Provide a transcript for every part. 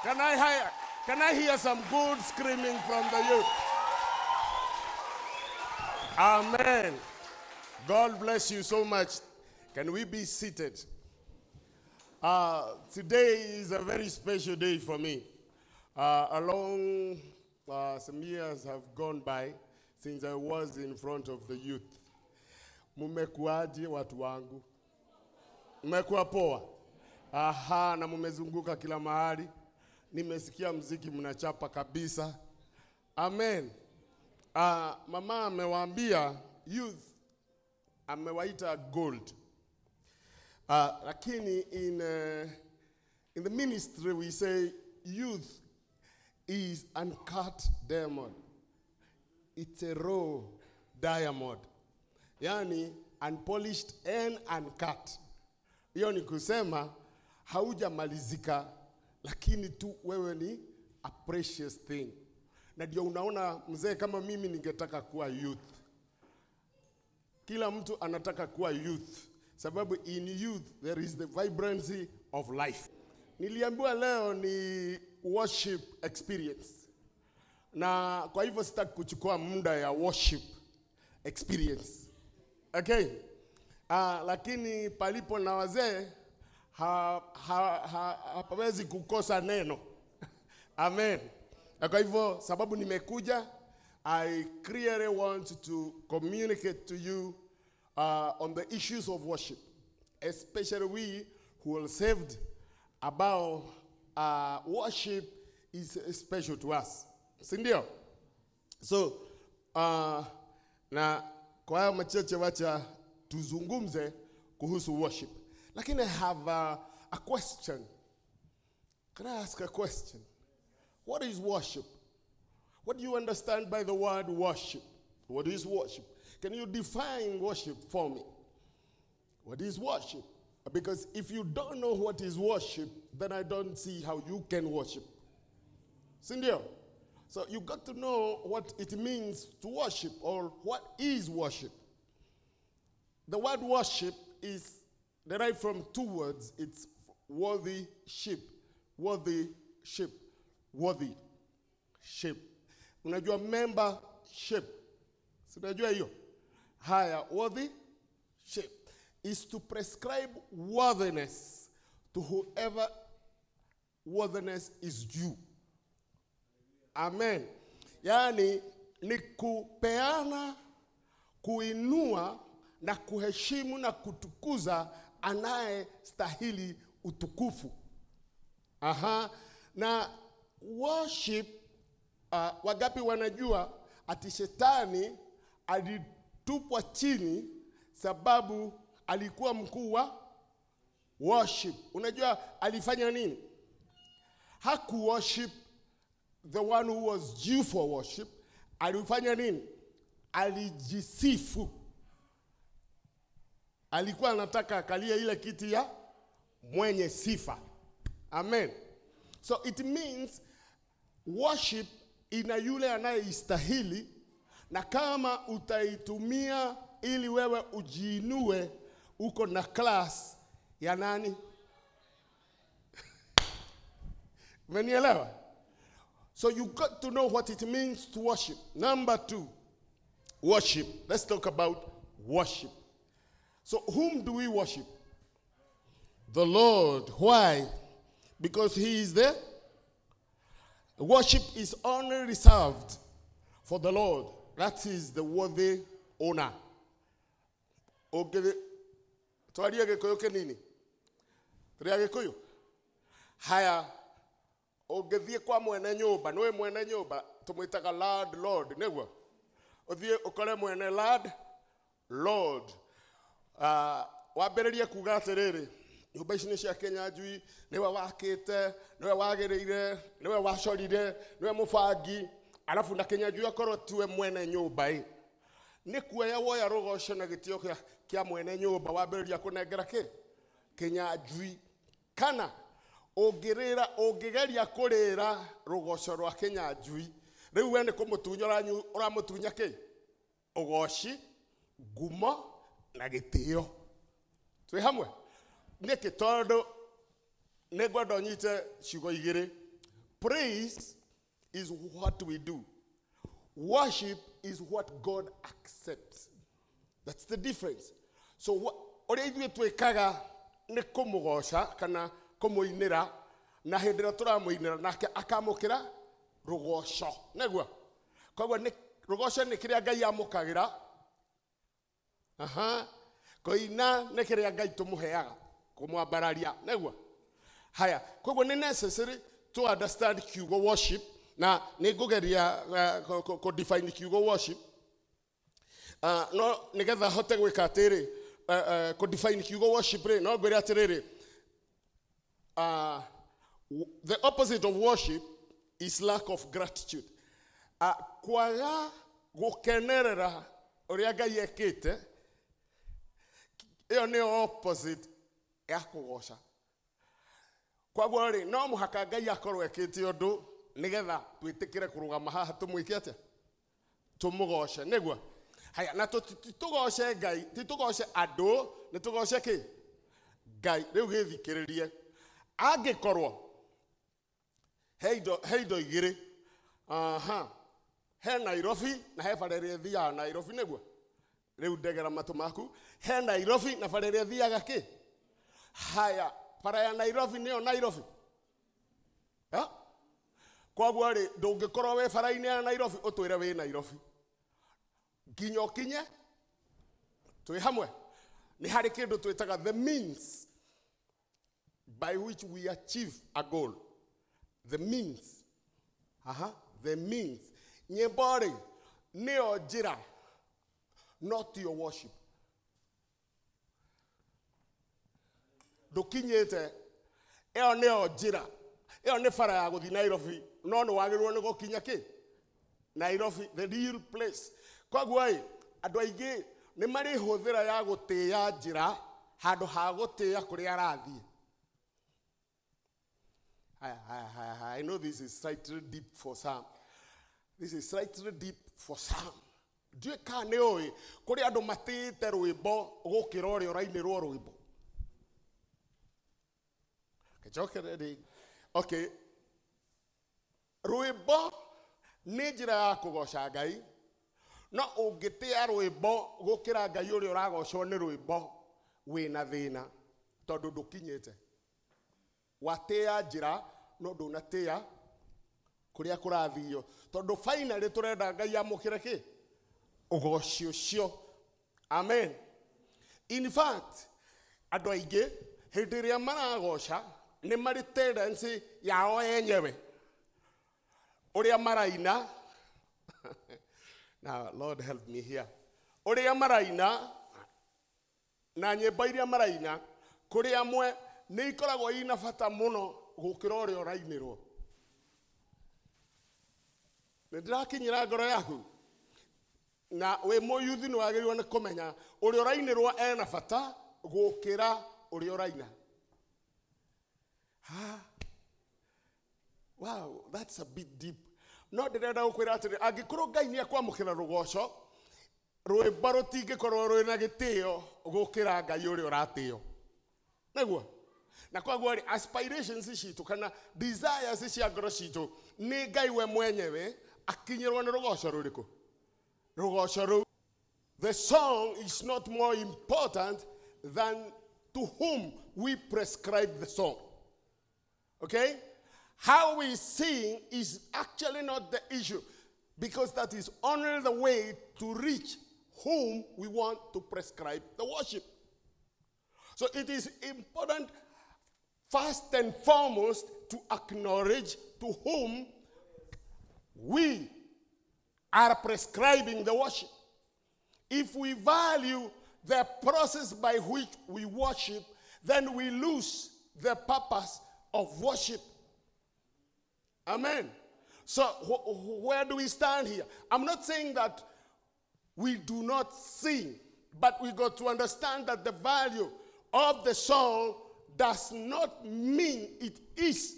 Can I hear some good screaming from the youth? Amen. God bless you so much. Can we be seated? Today is a very special day for me. Some years have gone by since I was in front of the youth. Mumekuaje watu wangu? Mmekuwa poa? Aha, na mumezunguka kila mahali. Nimesikia mziki mnachapa kabisa. Amen. Mama amewaambia youth, amewaita gold. Lakini in the ministry we say youth is uncut diamond. It's a raw diamond. Yani unpolished and uncut. Hiyo ni kusema haujamalizika, lakini tu wewe ni a precious thing. Na ndio unaona mzee kama mimi ningetaka kuwa youth. Kila mtu anataka kuwa youth. Sababu in youth there is the vibrancy of life. Niliambiwa leo ni worship experience. Na kwa hivyo sitaki kuchukua muda ya worship experience. Okay. Lakini palipo na wazee hapawezi kukosa neno. Amen. Na kwa hivyo sababu nimekuja, I clearly want to communicate to you on the issues of worship, especially we who are saved, about worship is special to us. Sindio? So, na kwa hayo machache wacha tuzungumze kuhusu worship. Lakini I have a question. Can I ask a question? What is worship? What do you understand by the word worship? What is worship? Can you define worship for me? What is worship? Because if you don't know what is worship, then I don't see how you can worship. Sindio? So you got to know what it means to worship, or what is worship. The word worship is derived from two words. It's worthy ship, worthy ship, worthy ship. Unajua membership. Si unajua hiyo? Haya, worthy ship is to prescribe worthiness to whoever worthiness is due. Amen. Yani ni kupeana, kuinua na kuheshimu na kutukuza anayestahili utukufu. Aha. Na worship, wagapi wanajua ati shetani alitupwa chini sababu alikuwa mkuu wa worship. Unajua alifanya nini? Haku worship the one who was due for worship. Alifanya nini? Alijisifu. Alikuwa anataka akalie ile kiti ya mwenye sifa. Amen. So it means worship ina yule anayestahili, na kama utaitumia ili wewe ujiinue, uko na class ya nani? Umenielewa? So you got to know what it means to worship. Number two, worship. Let's talk about worship. So whom do we worship? The Lord. Why? Because he is there. Worship is only reserved for the Lord. That is the worthy owner. Okay. Twarie Gikuyu kinini. Twarie Gikuyu. Haya, ũngĩthiĩ kwa mwene nyũmba, nĩwe mwene nyũmba, tũmwĩtaga landlord, nĩguo? Ũthiĩ ũkore mwene landlord. Wambĩrĩrie kuga atĩrĩrĩ, nyũmba ici nĩ cia Kenya Njui, nĩwe wakĩte, nĩwe wagĩrĩire, nĩwe wacorire, nĩwe mũbangi, alafu na Kenya Njui akorwo tiwe mwene nyũmba ĩ. Nĩ kuoya woya rũgoco na gĩtĩo kĩa mwene nyũmba wambĩrĩria kũnengera kĩ? Kenya Njui. Kana ũngĩrĩra, ũngĩgeria kũrĩra rũgoco rwa Kenya Njui, rĩu we nĩ kũmũtunya ũramũtunya kĩ? Ũgoci, ngumo na gĩtĩo. Twĩ hamwe? Nĩkĩ? Tondũ nĩngwenda ũnyite ciugo igĩrĩ. Praise is what we do. Worship is what God accepts. That's the difference. So ũrĩa ithuĩ twĩkaga nĩ kũmũgoca kana kũmũinĩra, na hĩndĩ ĩrĩa tũramũinĩra nake akamũkĩra rũgoco. Nĩguo? Koguo nĩ rũgoco nĩ kĩrĩa Ngai amũkagĩra. Aha. Kũina nĩ kĩrĩa Ngai tũmũheaga, kũmwambararia. Nĩguo? Haya, koguo nĩ necessary to understand kiugo worship, na nĩ ngũgeria kũ define kiugo worship. No nĩgetha hote gwĩka atĩrĩ, kũ define kiugo worship rĩ, no ngwĩre atĩrĩrĩ, the opposite of worship is lack of gratitude. Kwaga gũkenerera ũrĩa Ngai ekĩte, ĩyo nĩyo opposite ya kũgoca. Koguo rĩ, no mũhaka Ngai akorwo ekĩte ũndũ nĩgetha twĩtĩkĩre kũrũgama haha tũmwĩke atĩa? Tũmũgoce, nĩguo? Haya, na tũgoce Ngai, ti tũgoce andũ, nĩ tũgoce kĩ? Ngai. Rĩu gĩthikĩrĩrie. Angĩkorwo he indo igĩrĩ, aha, he Nairobi na he bara ĩrĩa ĩthiaga Nairobi, nĩguo? Rĩu ndegera matũ maku. He Nairobi na bara ĩrĩa ĩthiaga kĩ? Haya, bara ya Nairobi nĩyo Nairobi. Ha? Koguo rĩ, ndũngĩkorwo wĩ bara-inĩ ya Nairobi ũtwĩre wĩ Nairobi. Nginya ũkinye twĩ hamwe. Nĩ harĩ kĩndũ twĩtaga the means by which we achieve a goal. The means. Aha, the means. Nyĩmbo rĩ, nĩyo njĩra, not your worship. Ndũkinyĩte, ĩyo nĩyo njĩra. Ĩyo nĩ bara ya gũthiĩ Nairobi, no nĩ wagĩrĩirwo nĩ gũkinya kĩ? Nairobi, the real place. Koguo ĩ, andũ aingĩ nĩ marĩ hũthĩra ya gũtĩĩa njĩra handũ ha gũtĩĩa kũrĩa arathiĩ. I know this is slightly deep for some. This is slightly deep for some. Ndiũĩ kana nĩ ũĩ kũrĩ andũ matĩĩte rwĩmbo gũkĩra ũrĩa ũrainĩrwo rwĩmbo. Kĩnjokere rĩngĩ. Okay. Rwĩmbo nĩ njĩra ya kũgoca Ngai, no ũngĩtĩa rwĩmbo gũkĩra Ngai ũrĩa ũragocwo nĩ rwĩmbo, wĩna thĩna tondũ ndũkinyĩte. Watĩa njĩra no ndũnatĩa kũrĩa kũrathio, tondũ finally tũrenda Ngai amũkĩre kĩ? Ũgoci ũcio. Amen. In fact, andũ aingĩ hĩndĩ ĩrĩa maragoca nĩ marĩ tendency yao enyewe ũrĩa maraina. Now, Lord help me here. Ũrĩa maraina na nyĩmbo iria maraina kũrĩ amwe nĩ ikoragwo ina bata mũno gũkĩra ũrĩa ũrainĩrwo. Nĩ ndĩrakinyĩra ngoro yaku. Na wĩ mũyuthi nĩ wagĩrĩirwo nĩ kũmenya ũrĩa ũrainĩrwo ena bata gũkĩra ũrĩa ũraina. Ha. Wow, that's a bit deep. No ndĩrenda gũkwĩra atĩrĩ, angĩkorwo Ngai nĩ ekwamũkĩra rũgoco, rwĩmbo rũtingĩkorwo rwĩna gĩtĩo gũkĩra Ngai ũrĩa ũratĩo. Nĩguo? Na koguo rĩ, aspirations citũ kana desires cia ngoro citũ nĩ Ngai we mwenyewe akinyĩrwo nĩ rũgoco rũrĩkũ? Rũgoco rũu. The song is not more important than to whom we prescribe the song. Okay? How we sing is actually not the issue, because that is only the way to reach whom we want to prescribe the worship. So it is important, first and foremost, to acknowledge to whom we are prescribing the worship. If we value the process by which we worship, then we lose the purpose of worship. Amen. So where do we stand here? I'm not saying that we do not sing, but we got to understand that the value of the song does not mean it is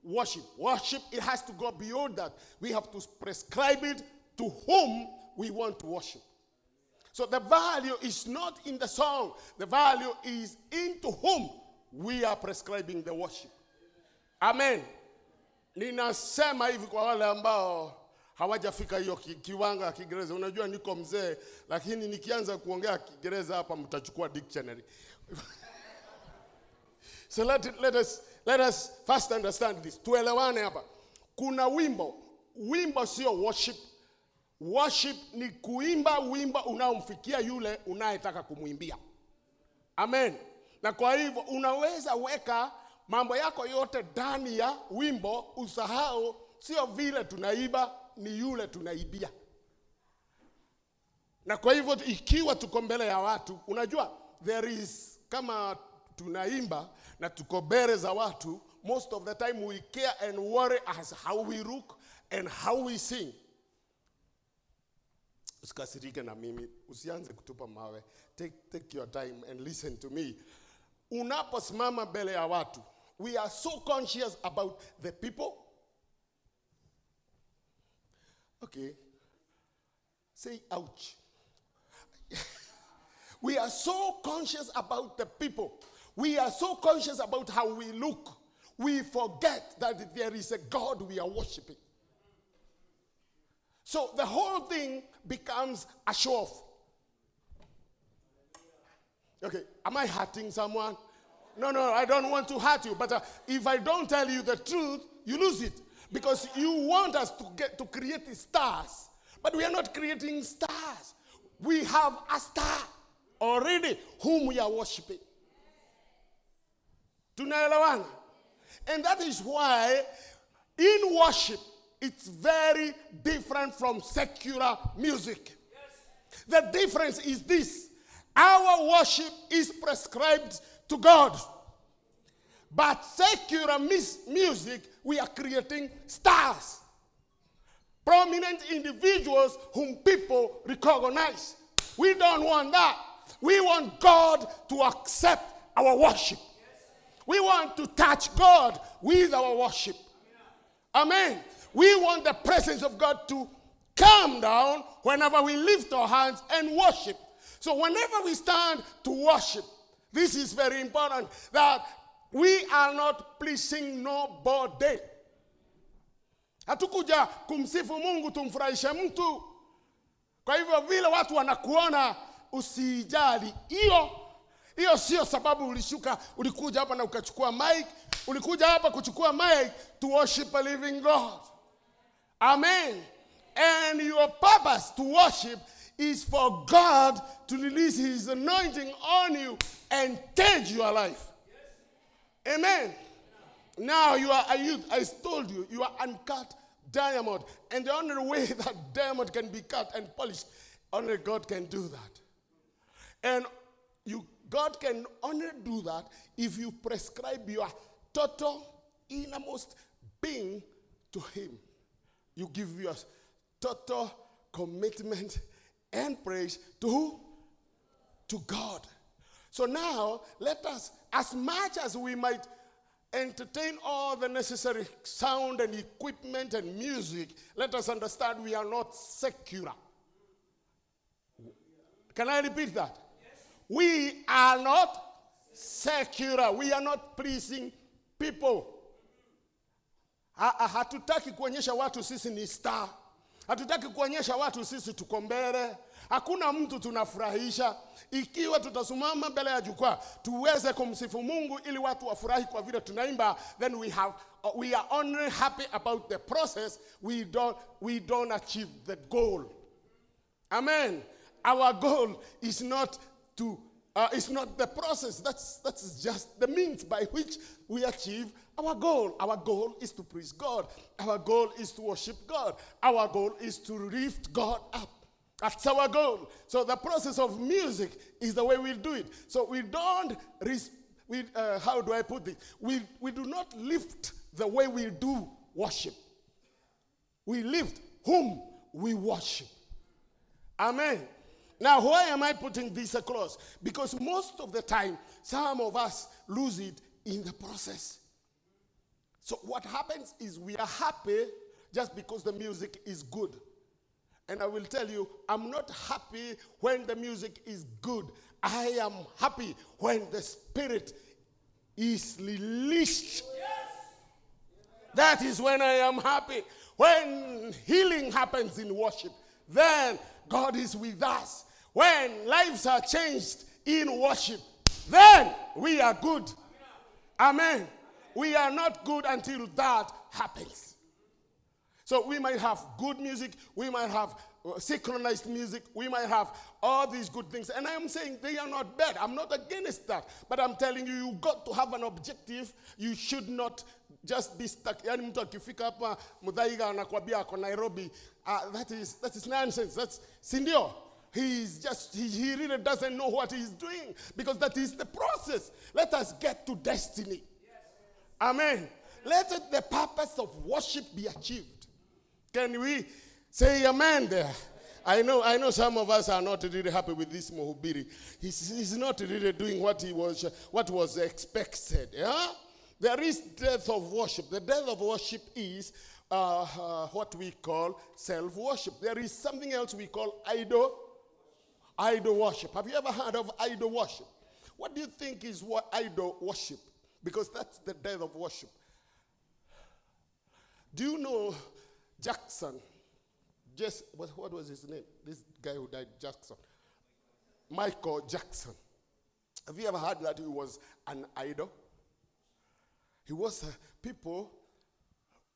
worship. Worship, it has to go beyond that. We have to prescribe it to whom we want to worship. So the value is not in the song. The value is into whom we are prescribing the worship. Amen. Ninasema hivi kwa wale ambao hawajafika hiyo kiwango ya Kiingereza. Unajua niko mzee, lakini nikianza kuongea Kiingereza hapa mtachukua dictionary. So let us first understand this. Tuelewane hapa. Kuna wimbo. Wimbo sio worship. Worship ni kuimba wimbo unaomfikia yule unayetaka kumuimbia. Amen. Na kwa hivyo unaweza weka mambo yako yote ndani ya wimbo, usahau sio vile tunaiba, ni yule tunaibia. Na kwa hivyo ikiwa tuko mbele ya watu, unajua there is, kama tunaimba na tuko mbele za watu, most of the time we care and worry as how we look and how we sing. Usikasirike na mimi, usianze kutupa mawe. Take your time and listen to me. Unaposimama mbele ya watu, we are so conscious about the people. Okay. Say ouch. We are so conscious about the people. We are so conscious about how we look. We forget that there is a God we are worshiping. So the whole thing becomes a show-off. Okay, am I hurting someone? No, I don't want to hurt you. But if I don't tell you the truth, you lose it. Because you want us to get to create stars. But we are not creating stars. We have a star already whom we are worshiping. Tunaelewana? And that is why in worship, it's very different from secular music. Yes. The difference is this. Our worship is prescribed to God. But secular music, we are creating stars. Prominent individuals whom people recognize. We don't want that. We want God to accept our worship. Yes. We want to touch God with our worship. Yeah. Amen. We want the presence of God to come down whenever we lift our hands and worship. So whenever we stand to worship, this is very important, that we are not pleasing nobody. Hatukuja kumsifu Mungu tumfurahishe mtu. Kwa hivyo vile watu wanakuona usijali. Hiyo sio sababu ulishuka, ulikuja hapa na ukachukua mic. Ulikuja hapa kuchukua mic to worship a living God. Amen. And your purpose to worship is for God to release his anointing on you and change your life. Yes. Amen. Now you are a youth. I told you, you are uncut diamond. And the only way that diamond can be cut and polished, only God can do that. And God can only do that if you prescribe your total innermost being to him. You give your total commitment and praise to who? To God. So now, let us, as much as we might entertain all the necessary sound and equipment and music, let us understand we are not secular. Can I repeat that? Yes. We are not secular. We are not pleasing people. Hatutaki kuonyesha watu sisi ni star. Hatutaki kuonyesha watu sisi tuko mbele. Hakuna mtu tunafurahisha. Ikiwa tutasimama mbele ya jukwaa tuweze kumsifu Mungu ili watu wafurahi kwa vile tunaimba, then we are only happy about the process. We don't achieve the goal. Amen. Our goal is not to it's not the process. That's just the means by which we achieve our goal. Our goal is to praise God. Our goal is to worship God. Our goal is to lift God up. That's our goal. So the process of music is the way we do it. So we don't, how do I put it? We do not lift the way we do worship. We lift whom we worship. Amen. Now, why am I putting this across? Because most of the time, some of us lose it in the process. So what happens is we are happy just because the music is good. And I will tell you, I'm not happy when the music is good. I am happy when the Spirit is released. Yes. That is when I am happy. When healing happens in worship, then God is with us. When lives are changed in worship, then we are good. Amen. We are not good until that happens. So we might have good music, we might have synchronized music, we might have all these good things. And I am saying they are not bad. I'm not against that. But I'm telling you, you got to have an objective. You should not just be stuck. Yani mtu akifika hapa Muthaiga anakuambia ako Nairobi. That is nonsense. That's sindio. He really doesn't know what he's doing, because that is the process. Let us get to destiny. Yes. Amen. Let the purpose of worship be achieved. Can we say amen there? I know some of us are not really happy with this Mohubiri. He's not really doing what was expected. Yeah? There is death of worship. The death of worship is what we call self-worship. There is something else we call idol worship. Have you ever heard of idol worship? What do you think is what idol worship? Because that's the death of worship. Do you know Jackson? Just what was his name? This guy who died, Jackson. Michael Jackson. Have you ever heard that he was an idol? People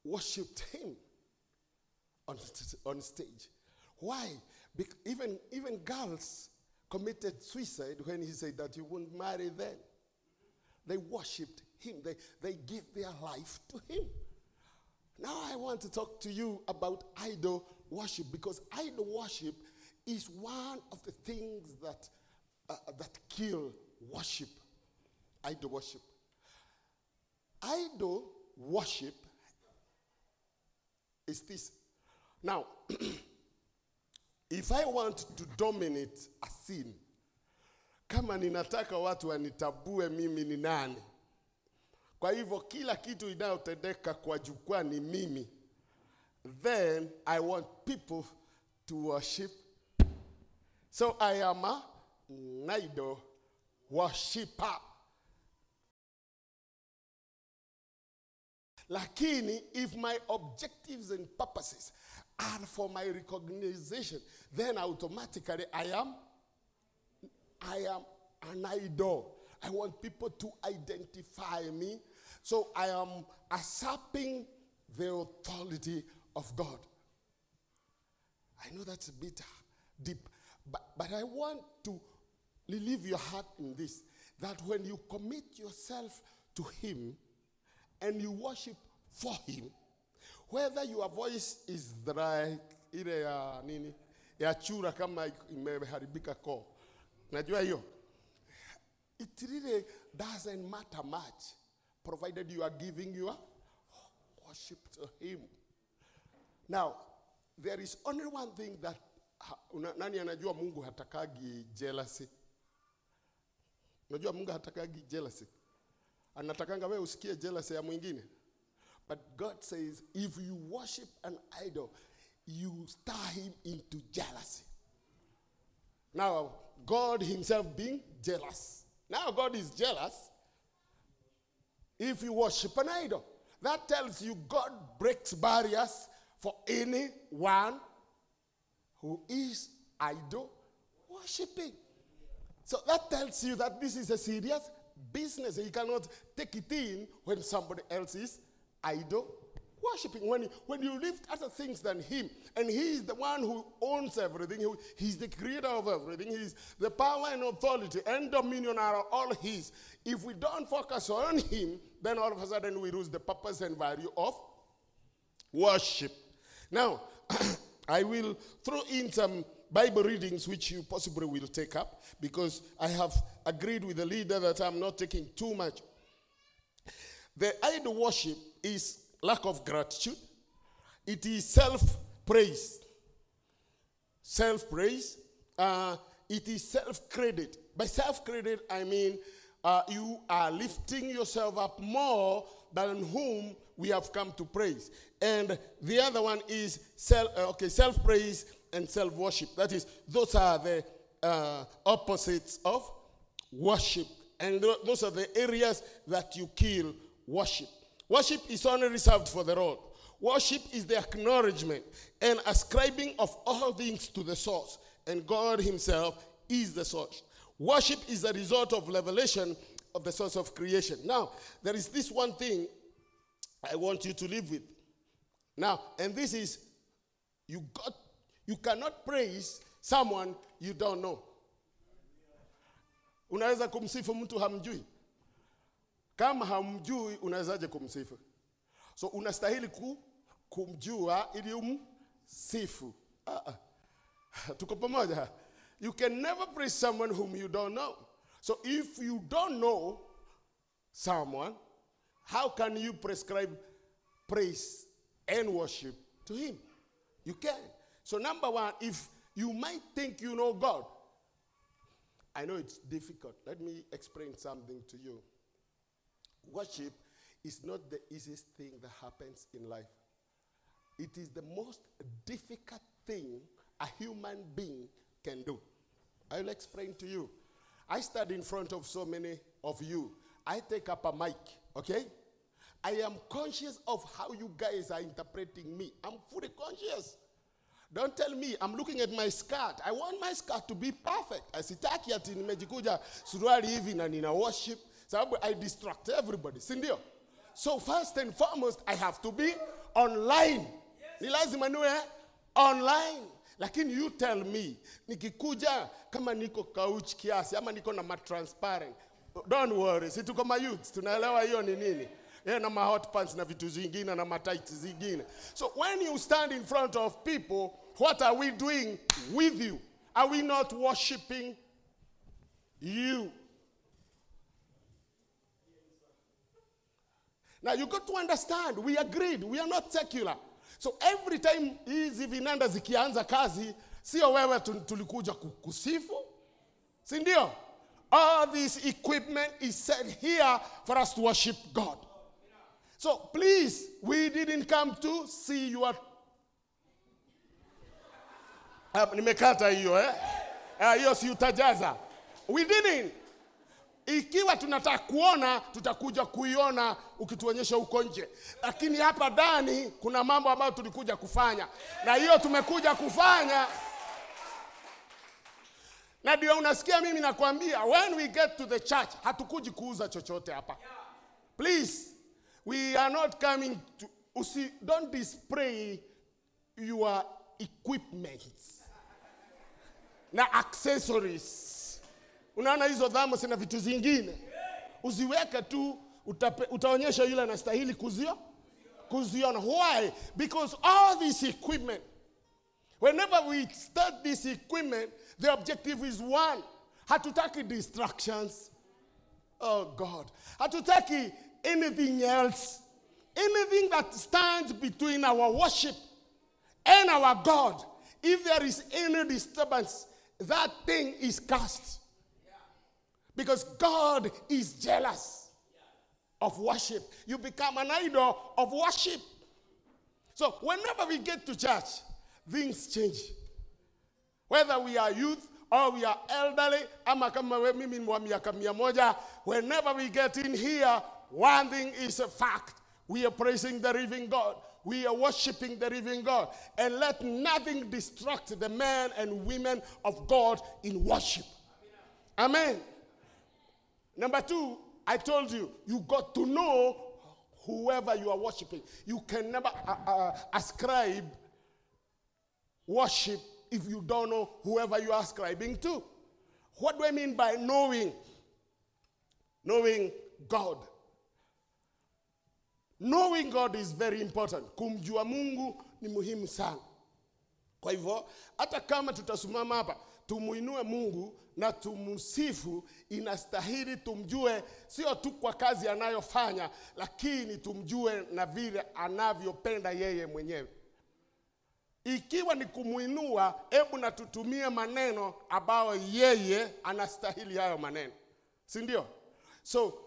worshipped him on stage. Why? Even girls committed suicide when he said that he wouldn't marry them. They worshipped him. They gave their life to him. Now I want to talk to you about idol worship, because idol worship is one of the things that kill worship. Idol worship. Idol worship is this. Now, if I want to dominate a scene, kama ninataka watu wanitambue mimi ni nani, kwa hivyo kila kitu inayotendeka kwa jukwaa ni mimi, then I want people to worship. So I am a idol worshipper. Lakini if my objectives and purposes are for my recognition, then automatically I am an idol. I want people to identify me. So I am usurping the authority of God. I know that's a bit deep, but I want to relieve your heart in this, that when you commit yourself to Him and you worship for Him, whether your voice is dry, ile ya nini, ya chura kama imeharibika koo, najua hiyo, it really doesn't matter much, provided you are giving your worship to Him. Now, there is only one thing that, nani anajua Mungu hatakagi jealousy? Unajua Mungu hatakagi jealousy. Anatakanga wewe usikie jealousy ya mwingine. But God says, if you worship an idol, you stir him into jealousy. Now, God himself being jealous. Now God is jealous if you worship an idol. That tells you God breaks barriers for anyone who is idol worshiping. So that tells you that this is a serious business. You cannot take it in when somebody else is idol worshiping. When you lift other things than him, and he is the one who owns everything, he's the creator of everything, he's the power and authority and dominion are all his. If we don't focus on him, then all of a sudden we lose the purpose and value of worship. Now, I will throw in some Bible readings which you possibly will take up, because I have agreed with the leader that I'm not taking too much. The idol worship is lack of gratitude. It is self-praise. Self-praise. It is self-credit. By self-credit, I mean you are lifting yourself up more than whom we have come to praise. And the other one is self-praise and self-worship. That is, those are the opposites of worship. And those are the areas that you kill worship. Worship is only reserved for the Lord. Worship is the acknowledgement and ascribing of all things to the source, and God himself is the source. Worship is the result of revelation of the source of creation. Now, there is this one thing I want you to live with. Now, and this is, you cannot praise someone you don't know. Unaweza kumsifu mtu hamjui. Kama hamjui, unawezaje kumsifu? So unastahili kumjua ili umsifu. Tuko pamoja? You can never praise someone whom you don't know. So if you don't know someone, how can you prescribe praise and worship to him? You can't. So number one, if you might think you know God, I know it's difficult. Let me explain something to you. Worship is not the easiest thing that happens in life. It is the most difficult thing a human being can do. I will explain to you. I stand in front of so many of you. I take up a mic, okay? I am conscious of how you guys are interpreting me. I'm fully conscious. Don't tell me I'm looking at my skirt. I want my skirt to be perfect. Sitaki ati nimejikuja suruali hivi na nina worship. Sababu I distract everybody, si ndio? So first and foremost, I have to be online. Yes. Ni lazima niwe online. Lakini you tell me, nikikuja kama niko couch kiasi, ama niko na ma-transparent. Don't worry, si tuko ma-youths, tunaelewa hiyo ni nini. Yeah, na ma-hot pants na vitu zingine, na ma-tights zingine. So when you stand in front of people, what are we doing with you? Are we not worshiping you? Now you got to understand, we agreed, we are not secular. So every time hizi vinanda zikianza kazi, sio wewe tulikuja kusifu, si ndio? All this equipment is set here for us to worship God. So please, we didn't come to see your... Nimekata hiyo, eh? Hiyo si utajaza. We didn't. Ikiwa tunataka kuona, tutakuja kuiona ukituonyesha huko nje. Lakini hapa ndani kuna mambo ambayo tulikuja kufanya. Na hiyo tumekuja kufanya. Na ndio unasikia mimi nakwambia, when we get to the church, hatukuji kuuza chochote hapa. Please, we are not coming to, don't display your equipment na accessories. Unaona hizo dhamo na vitu zingine. Uziweke tu, utaonyesha yule anastahili kuziona. Why? Because all this equipment, whenever we start this equipment, the objective is one. Hatutaki distractions. Oh God. Hatutaki anything else. Anything that stands between our worship and our God. If there is any disturbance, that thing is cast. Because God is jealous of worship. You become an idol of worship. So whenever we get to church, things change. Whether we are youth or we are elderly, ama kama we mimi wa miaka 100, whenever we get in here, one thing is a fact. We are praising the living God. We are worshiping the living God. And let nothing distract the men and women of God in worship. Amen. Number two, I told you, you got to know whoever you are worshiping. You can never ascribe worship if you don't know whoever you are ascribing to. What do I mean by knowing? Knowing God. Knowing God is very important. Kumjua Mungu ni muhimu sana. Kwa hivyo, hata kama tutasimama hapa, tumuinue Mungu na tumusifu, inastahili tumjue, sio tu kwa kazi anayofanya, lakini tumjue na vile anavyopenda yeye mwenyewe. Ikiwa ni kumuinua, hebu na tutumie maneno ambayo yeye anastahili hayo maneno. Si ndio? So,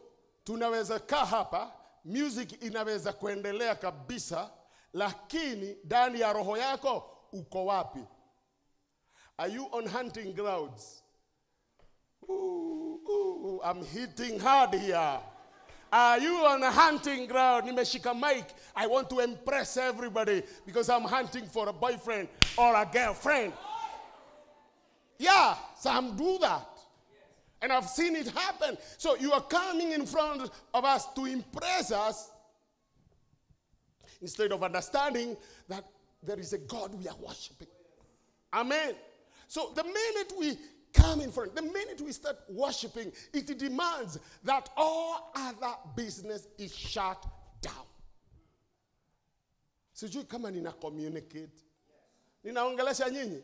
tunaweza kaa hapa, music inaweza kuendelea kabisa, lakini ndani ya roho yako uko wapi? Are you on hunting grounds? Ooh, ooh, I'm hitting hard here. Are you on a hunting ground? Nimeshika mic. I want to impress everybody because I'm hunting for a boyfriend or a girlfriend. Yeah, some do that. And I've seen it happen. So you are coming in front of us to impress us instead of understanding that there is a God we are worshiping. Amen. So the minute we come in front, the minute we start worshiping, it demands that all other business is shut down. Sijui kama nina communicate. Ninaongelesha nyinyi.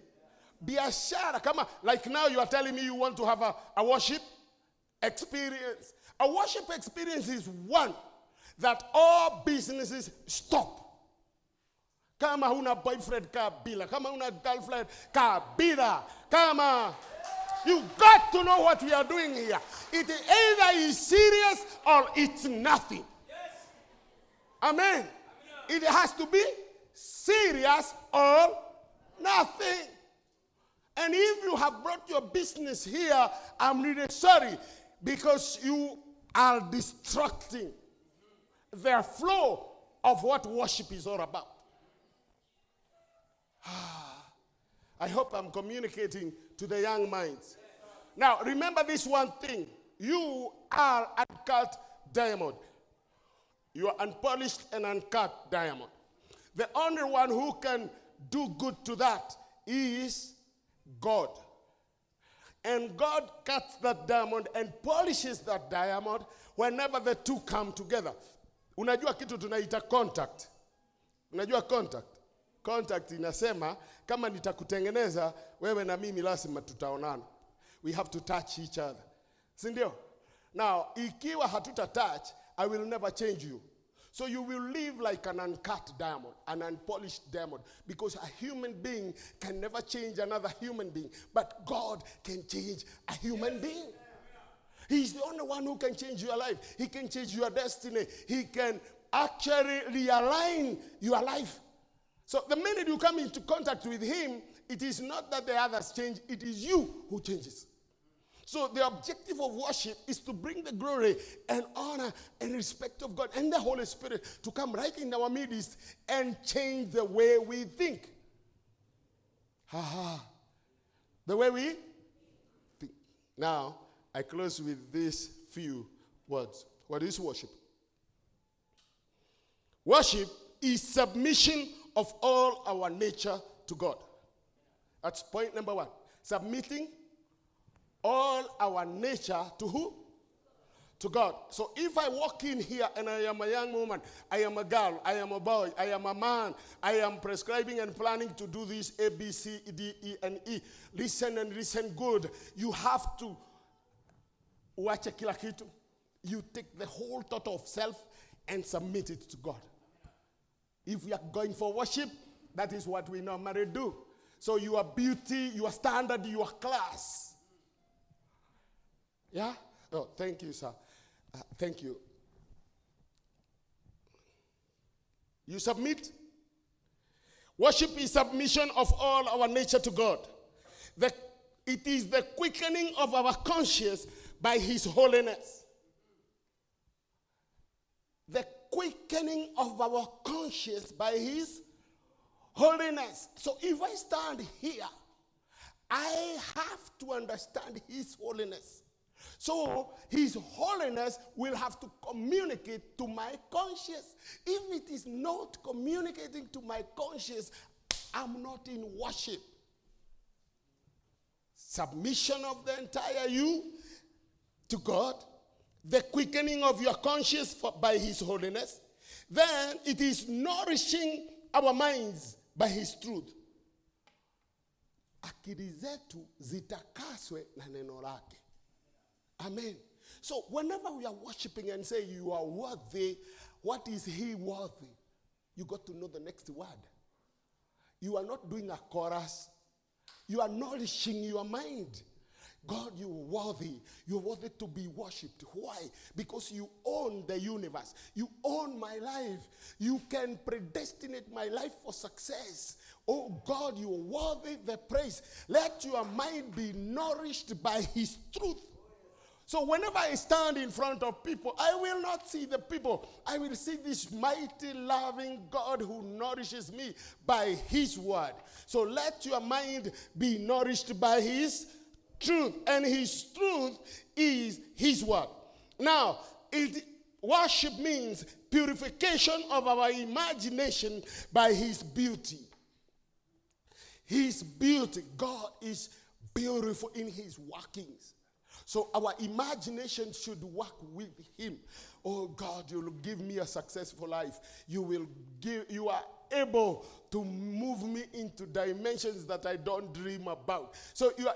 Biashara kama, like now you are telling me you want to have a worship experience. A worship experience is one that all businesses stop. Kama huna boyfriend kabila, kama huna girlfriend kabila, kama you got to know what we are doing here. It either is serious or it's nothing. Yes. Amen. Amen. It has to be serious or nothing. And if you have brought your business here, I'm really sorry, because you are destructing the flow of what worship is all about. I hope I'm communicating to the young minds. Now, remember this one thing. You are uncut diamond. You are unpolished and uncut diamond. The only one who can do good to that is God. And God cuts that diamond and polishes that diamond whenever the two come together. Unajua kitu tunaita contact. Unajua contact? Contact inasema kama nitakutengeneza wewe na mimi lazima tutaonana. We have to touch each other. Si ndio? Now, ikiwa hatuta touch, I will never change you. So you will live like an uncut diamond, an unpolished diamond, because a human being can never change another human being, but God can change a human being. He's the only one who can change your life. He can change your destiny. He can actually realign your life. So the minute you come into contact with him, it is not that the others change, it is you who changes. So the objective of worship is to bring the glory and honor and respect of God and the Holy Spirit to come right in our midst and change the way we think. Ha ha. The way we think. Now, I close with these few words. What is worship? Worship is submission of all our nature to God. That's point number one. Submitting all our nature to who? To God. So if I walk in here and I am a young woman, I am a girl, I am a boy, I am a man, I am prescribing and planning to do this A, B, C, D, E, and E. Listen and listen good. You have to uache kila kitu. You take the whole thought of self and submit it to God. If we are going for worship, that is what we normally do. So your beauty, your standard, your class. Yeah? Oh, thank you, sir. Thank you. You submit. Worship is submission of all our nature to God. It is the quickening of our conscience by his holiness. The quickening of our conscience by his holiness. So if I stand here, I have to understand his holiness. So his holiness will have to communicate to my conscience. If it is not communicating to my conscience, I'm not in worship. Submission of the entire you to God, the quickening of your conscience by his holiness, then it is nourishing our minds by his truth. Akili zetu zitakaswe na neno lake. Amen. So whenever we are worshiping and say you are worthy, what is he worthy? You got to know the next word. You are not doing a chorus. You are nourishing your mind. God, you are worthy. You are worthy to be worshipped. Why? Because you own the universe. You own my life. You can predestinate my life for success. Oh God, you are worthy the praise. Let your mind be nourished by his truth, So whenever I stand in front of people, I will not see the people. I will see this mighty, loving God who nourishes me by his word. So let your mind be nourished by his truth. And his truth is his word. Now, worship means purification of our imagination by his beauty. His beauty. God is beautiful in his workings. So our imagination should work with him. Oh God, you will give me a successful life. You are able to move me into dimensions that I don't dream about. So your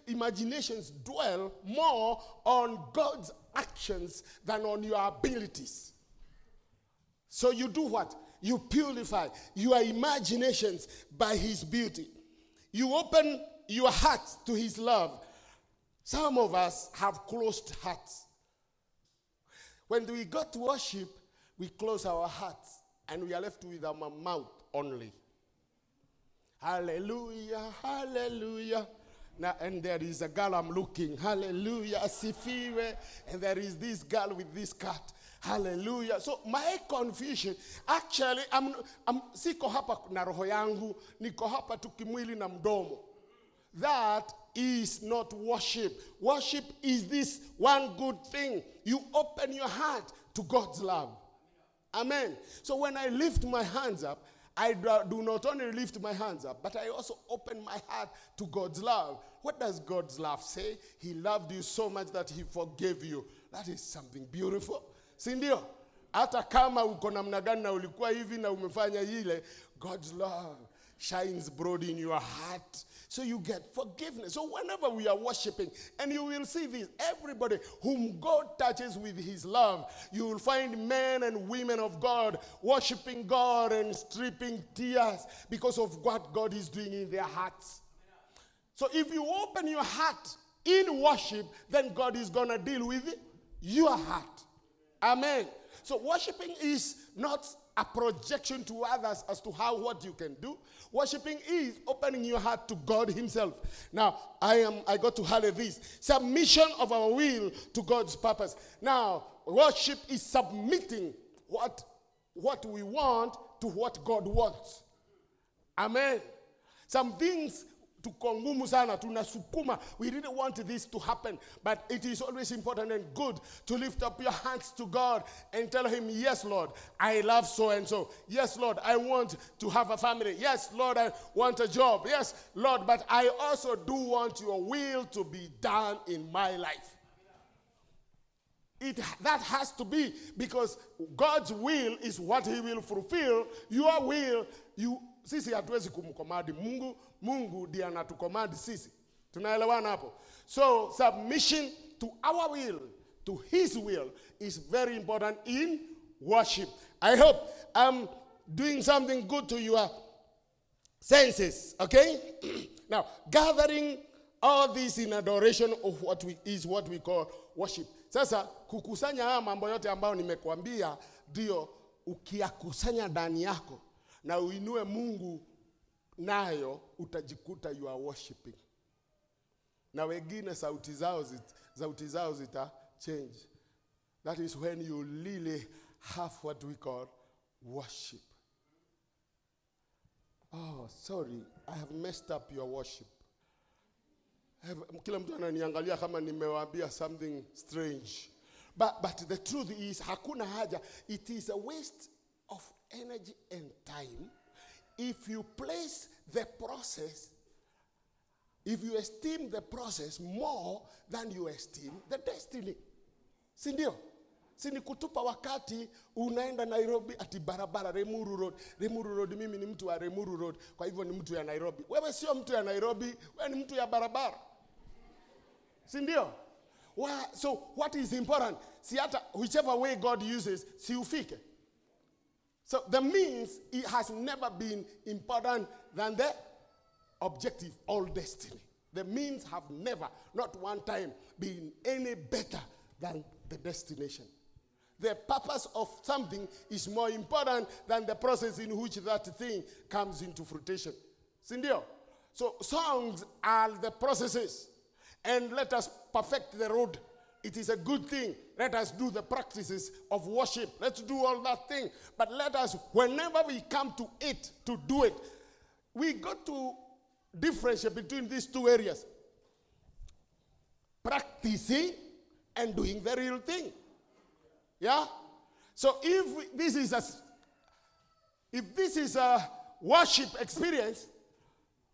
imaginations dwell more on God's actions than on your abilities. So you do what? You purify your imaginations by his beauty. You open your heart to his love. Some of us have closed hearts. When we go to worship, we close our hearts and we are left with our mouth only. Hallelujah, hallelujah. Now, and there is a girl I'm looking. Hallelujah, asifiwe. And there is this girl with this cat. Hallelujah. So my confusion, actually, I'm siko hapa na roho yangu, niko hapa tu kimwili na mdomo. That is not worship. Worship is this one good thing. You open your heart to God's love. Amen. So when I lift my hands up, I do not only lift my hands up, but I also open my heart to God's love. What does God's love say? He loved you so much that he forgave you. That is something beautiful. Si ndio? Hata kama uko namna gani na ulikuwa hivi na umefanya ile, God's love shines broad in your heart. So you get forgiveness. So whenever we are worshiping, and you will see this, everybody whom God touches with his love, you will find men and women of God worshiping God and stripping tears because of what God is doing in their hearts. So if you open your heart in worship, then God is going to deal with your heart. Amen. So worshiping is not a projection to others as to how what you can do. Worshiping is opening your heart to God himself. Now, I got to highlight this. Submission of our will to God's purpose. Now, worship is submitting what we want to what God wants. Amen. Some things tuko ngumu sana, tunasukuma. We really want this to happen, but it is always important and good to lift up your hands to God and tell him, yes, Lord, I love so and so. Yes, Lord, I want to have a family. Yes, Lord, I want a job. Yes, Lord, but I also do want your will to be done in my life. That has to be, because God's will is what he will fulfill. Your will, you sisi hatuwezi kumkomandi Mungu, Mungu ndiye anatukomandi sisi. Tunaelewana hapo? So submission to our will, to his will, is very important in worship. I hope I'm doing something good to your senses, okay? Now, gathering all this in adoration of what we call worship. Sasa kukusanya haya mambo yote ambayo nimekuambia, ndio ukiyakusanya ndani yako na uinue Mungu nayo, utajikuta you are worshiping. Na wengine sauti zao zita change. That is when you really have what we call worship. Oh, sorry, I have messed up your worship. Kila mtu ananiangalia kama nimewaambia something strange. But the truth is, hakuna haja. It is a waste of energy and time if you place the process, if you esteem the process more than you esteem the destiny. Si ndio? Si ni kutupa wakati unaenda Nairobi ati barabara Remuru Road. Remuru Road, mimi ni mtu wa Remuru Road, kwa hivyo ni mtu ya Nairobi. Wewe sio mtu ya Nairobi, wewe ni mtu ya barabara. Si ndio? So what is important? Si hata whichever way God uses, si ufike. So the means, it has never been important than the objective or destiny. The means have never, not one time, been any better than the destination. The purpose of something is more important than the process in which that thing comes into fruition. Sindio? So songs are the processes. And let us perfect the road. It is a good thing. Let us do the practices of worship. Let's do all that thing. But let us, whenever we come to it, to do it, we got to differentiate between these two areas. Practicing and doing the real thing. Yeah? So if this is a worship experience,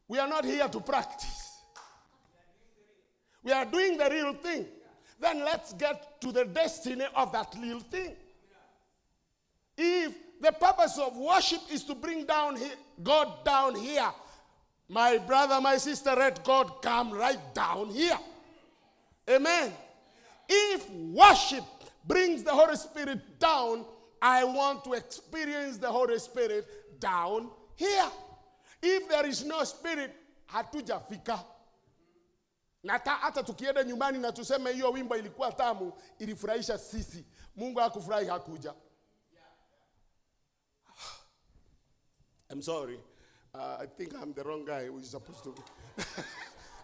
we are not here to practice. We are doing the real thing. Then let's get to the destiny of that real thing. If the purpose of worship is to bring down God down here, my brother, my sister, let God come right down here. Amen. If worship brings the Holy Spirit down, I want to experience the Holy Spirit down here. If there is no spirit, hatujafika. Na hata tukienda nyumbani na tuseme hiyo wimbo ilikuwa tamu, ilifurahisha sisi. Mungu hakufurahi, hakuja. I'm sorry. I think I'm the wrong guy who is supposed to be.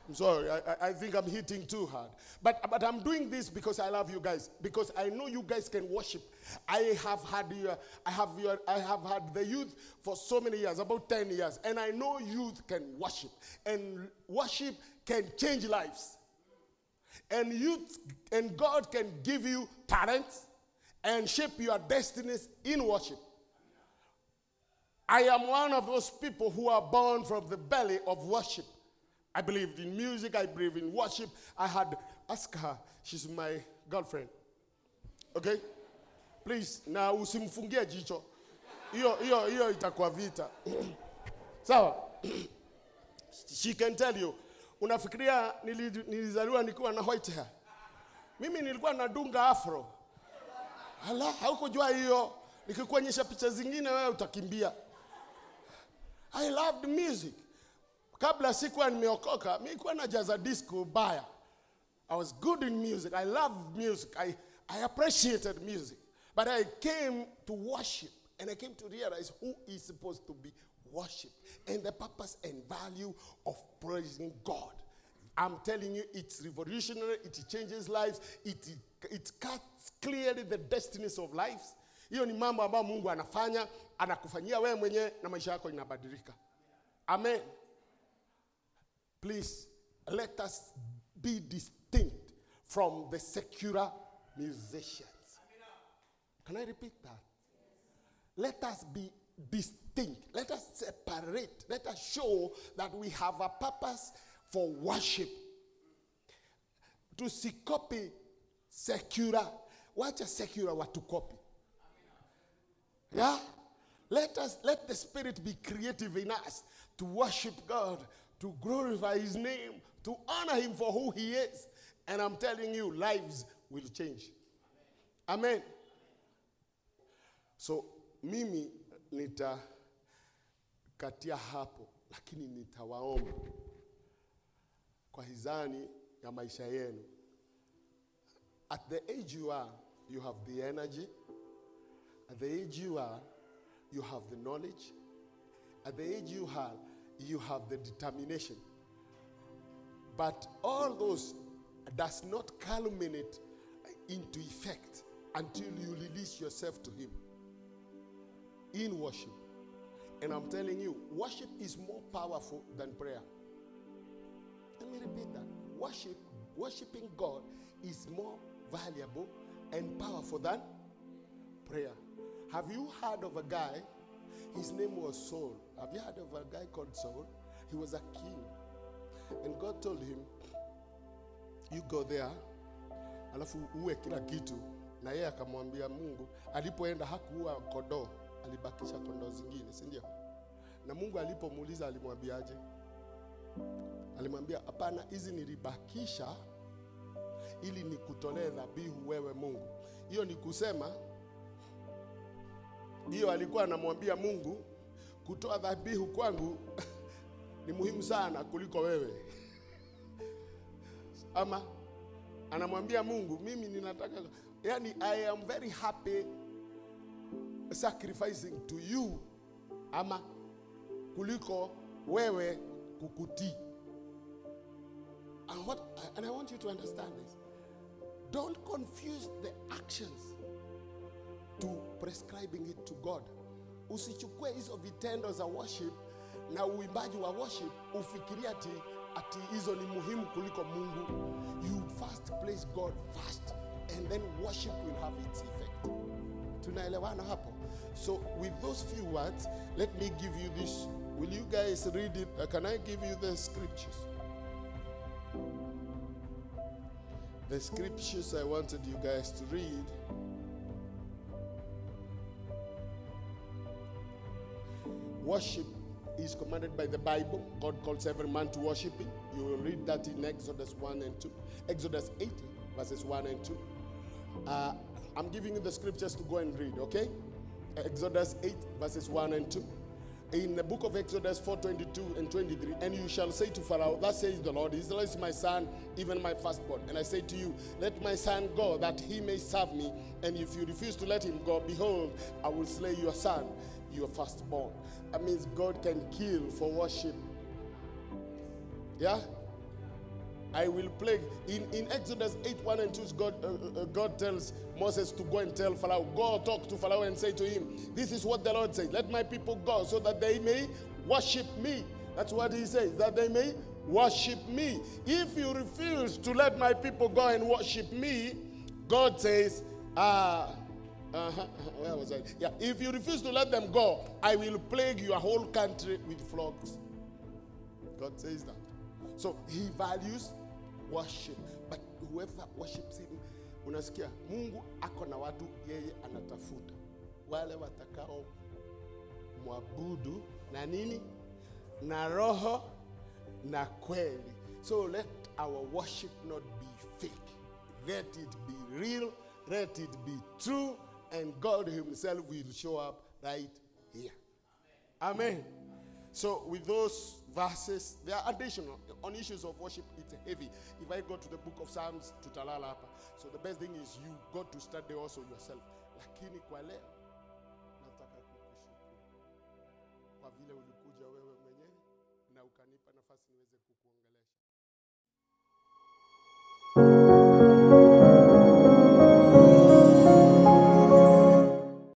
I'm sorry, I think I'm hitting too hard. But I'm doing this because I love you guys. Because I know you guys can worship. I have had the youth for so many years, about 10 years. And I know youth can worship. And worship can change lives. And youth and God can give you talents and shape your destinies in worship. I am one of those people who are born from the belly of worship. I believed in music. I believed in worship. I had, ask her, she's my girlfriend. Okay? Please, na usimfungie jicho. Iyo itakuwa vita. Sawa? She can tell you. Unafikiria nilizaliwa nikiwa na white hair? Mimi nilikuwa nadunga afro. Ala, haukujua hiyo. Nikikuonyesha picha zingine wewe utakimbia. I loved music. Kabla sikuwa nimeokoka, mimi nilikuwa najaza disco baya. I was good in music. I loved music. I appreciated music. But I came to worship, and I came to realize who is supposed to be worshipped and the purpose and value of praising God. I'm telling you, it's revolutionary. It changes lives. It cuts clearly the destinies of lives. Hiyo ni mambo ambayo Mungu anafanya, anakufanyia wewe mwenyewe na maisha yako inabadilika. Amen. Please, let us be distinct from the secular musicians. Can I repeat that? Let us be distinct. Let us separate. Let us show that we have a purpose for worship. Tusikopi secular. Wacha secular watukopi. Yeah? Let the Spirit be creative in us to worship God, to glorify His name, to honor Him for who He is. And I'm telling you, lives will change. Amen. So, mimi nitakatia hapo, lakini nitawaomba kwa hizani ya maisha yenu. At the age you are, you have the energy. At the age you are, you have the knowledge. At the age you are, you have the determination. But all those does not culminate into effect until you release yourself to Him in worship. And I'm telling you, worship is more powerful than prayer. Let me repeat that. Worshiping God is more valuable and powerful than prayer. Have you heard of a guy? His name was Saul. Have you heard of a guy called Saul? He was a king. And God told him, you go there, alafu uwe kila kitu. Na yeye akamwambia Mungu, alipoenda hakuua kondoo, alibakisha kondoo zingine, si ndio? Na Mungu alipomuuliza alimwambiaje? Alimwambia, hapana, hizi nilibakisha ili nikutolee dhabihu wewe Mungu. Hiyo ni kusema, hiyo alikuwa anamwambia Mungu, kutoa dhabihu kwangu ni muhimu sana kuliko wewe. Ama anamwambia Mungu, mimi ninataka, yani I am very happy sacrificing to you ama kuliko wewe kukutii. And I want you to understand this. Don't confuse the actions to prescribing it to God. Usichukue hizo vitendo za worship na uimbaji wa worship ufikirie ati hizo ni muhimu kuliko Mungu. You first place God first, and then worship will have its effect. Tunaelewana hapo? So with those few words, let me give you this. Will you guys read it? Can I give you the scriptures? The scriptures I wanted you guys to read. Worship is commanded by the Bible. God calls every man to worship him. You will read that in Exodus 1 and 2. Exodus 80, verses 1 and 2. I'm giving you the scriptures to go and read, okay? Exodus 8, verses 1 and 2. In the book of Exodus 4:22 and 23, and you shall say to Pharaoh, thus says the Lord, Israel is my son, even my firstborn. And I say to you, let my son go, that he may serve me. And if you refuse to let him go, behold, I will slay your son, your firstborn. That means God can kill for worship. Yeah? I will plague. In Exodus 8, 1 and 2, God tells Moses to go and tell Pharaoh, go talk to Pharaoh and say to him, this is what the Lord says, let my people go so that they may worship me. That's what he says, that they may worship me. If you refuse to let my people go and worship me, God says, where was I? Yeah, if you refuse to let them go, I will plague your whole country with flocks. God says that. So he values worship. But whoever worships him, unasikia, Mungu ako na watu yeye anatafuta. Wale watakao mwabudu na nini? Na roho na kweli. So let our worship not be fake. Let it be real. Let it be true. And God himself will show up right here. Amen. So with those verses, they are additional. On issues of worship, it's heavy. If I go to the book of Psalms, tutalala hapa. So the best thing is you got to study also yourself. Lakini kwa leo, nataka kukushukuru kwa vile ulikuja wewe mwenyewe na ukanipa nafasi niweze kukuongelesha.